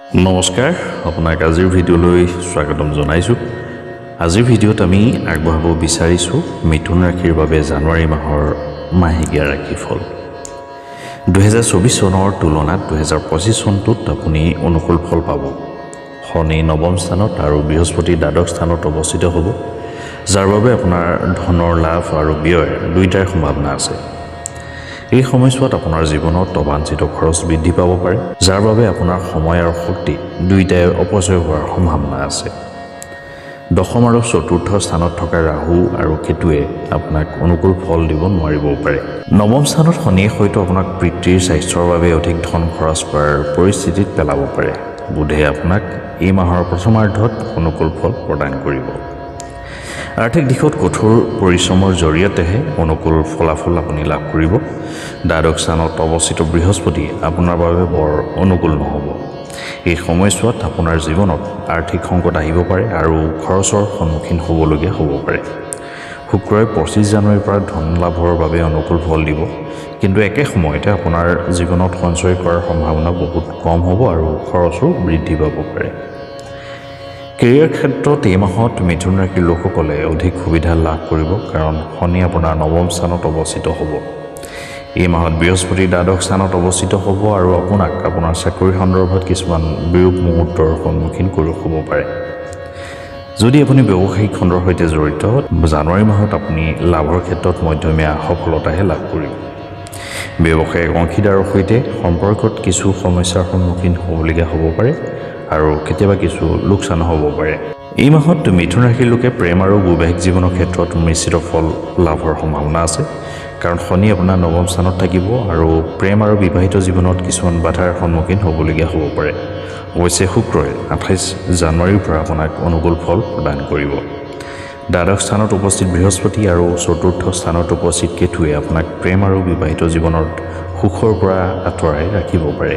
নমস্কাৰ, আপোনাক আজিৰ ভিডিঅ'লৈ স্বাগতম জনাইছোঁ। আজিৰ ভিডিঅ'ত আমি আগবঢ়াব বিচাৰিছোঁ মিথুন ৰাশিৰ বাবে জানুৱাৰী মাহৰ মাহেকীয়া ৰাশিফল। 2024 চনৰ তুলনাত 2025 চনটোত আপুনি অনুকূল ফল পাব। শনি নৱম স্থানত আৰু বৃহস্পতি দ্বাদশ স্থানত অৱস্থিত হ'ব, যাৰ বাবে আপোনাৰ ধনৰ লাভ আৰু ব্যয় দুয়োটাৰ সম্ভাৱনা আছে। এই সময়ছোৱাত আপোনাৰ জীৱনত অবাঞ্ছিত খৰচ বৃদ্ধি পাব পাৰে, যাৰ বাবে আপোনাৰ সময় আৰু শক্তি দুয়োটাই অপচয় হোৱাৰ সম্ভাৱনা আছে। দশম আৰু চতুৰ্থ স্থানত থকা ৰাহু আৰু কেতুৱে আপোনাক অনুকূল ফল দিব নোৱাৰিবও পাৰে। নৱম স্থানত শনিয়ে হয়তো আপোনাক পিতৃৰ স্বাস্থ্যৰ বাবে অধিক ধন খৰচ কৰাৰ পৰিস্থিতিত পেলাব পাৰে। বুধে আপোনাক এই মাহৰ প্ৰথমাৰ্ধত অনুকূল ফল প্ৰদান কৰিব। আৰ্থিক দিশত কঠোৰ পৰিশ্ৰমৰ জৰিয়তেহে অনুকূল ফলাফল আপুনি লাভ কৰিব। দ্বাদশ স্থানত অৱস্থিত বৃহস্পতি আপোনাৰ বাবে বৰ অনুকূল নহ'ব। এই সময়ছোৱাত আপোনাৰ জীৱনত আৰ্থিক সংকট আহিব পাৰে আৰু খৰচৰ সন্মুখীন হ'বলগীয়া হ'ব পাৰে। শুক্ৰই 25 জানুৱাৰীৰ পৰা ধন লাভৰ বাবে অনুকূল ফল দিব, কিন্তু একে সময়তে আপোনাৰ জীৱনত সঞ্চয় কৰাৰ সম্ভাৱনা বহুত কম হ'ব আৰু খৰচো বৃদ্ধি পাব পাৰে। কেৰিয়াৰ ক্ষেত্ৰত এই মাহত মিথুন ৰাশিৰ লোকসকলে অধিক সুবিধা লাভ কৰিব, কাৰণ শনি আপোনাৰ নৱম স্থানত অৱস্থিত হ'ব। এই মাহত বৃহস্পতি দ্বাদশ স্থানত অৱস্থিত হ'ব আৰু আপোনাক আপোনাৰ চাকৰি সন্দৰ্ভত কিছুমান বিৰূপ মুহূৰ্তৰ সন্মুখীন হ'ব পাৰে। যদি আপুনি ব্যৱসায়িক খণ্ডৰ সৈতে জড়িত, জানুৱাৰী মাহত আপুনি লাভৰ ক্ষেত্ৰত মধ্যমীয়া সফলতাহে লাভ কৰিব। ব্যৱসায়িক অংশীদাৰৰ সৈতে সম্পৰ্কত কিছু সমস্যাৰ সন্মুখীন হ'বলগীয়া হ'ব পাৰে আৰু কেতিয়াবা কিছু লোকচানো হ'ব পাৰে। এই মাহত মিথুন ৰাশিৰ লোকে প্ৰেম আৰু বৈবাহিক জীৱনৰ ক্ষেত্ৰত মিশ্ৰিত ফল লাভৰ সম্ভাৱনা আছে, কাৰণ শনি আপোনাৰ নৱম স্থানত থাকিব আৰু প্ৰেম আৰু বিবাহিত জীৱনত কিছুমান বাধাৰ সন্মুখীন হ'বলগীয়া হ'ব পাৰে। অৱশ্যে শুক্ৰই 28 জানুৱাৰীৰ পৰা আপোনাক অনুকূল ফল প্ৰদান কৰিব। দ্বাদশ স্থানত উপস্থিত বৃহস্পতি আৰু চতুৰ্থ স্থানত উপস্থিত কেতুৱে আপোনাক প্ৰেম আৰু বিবাহিত জীৱনত সুখৰ পৰা আঁতৰাই ৰাখিব পাৰে।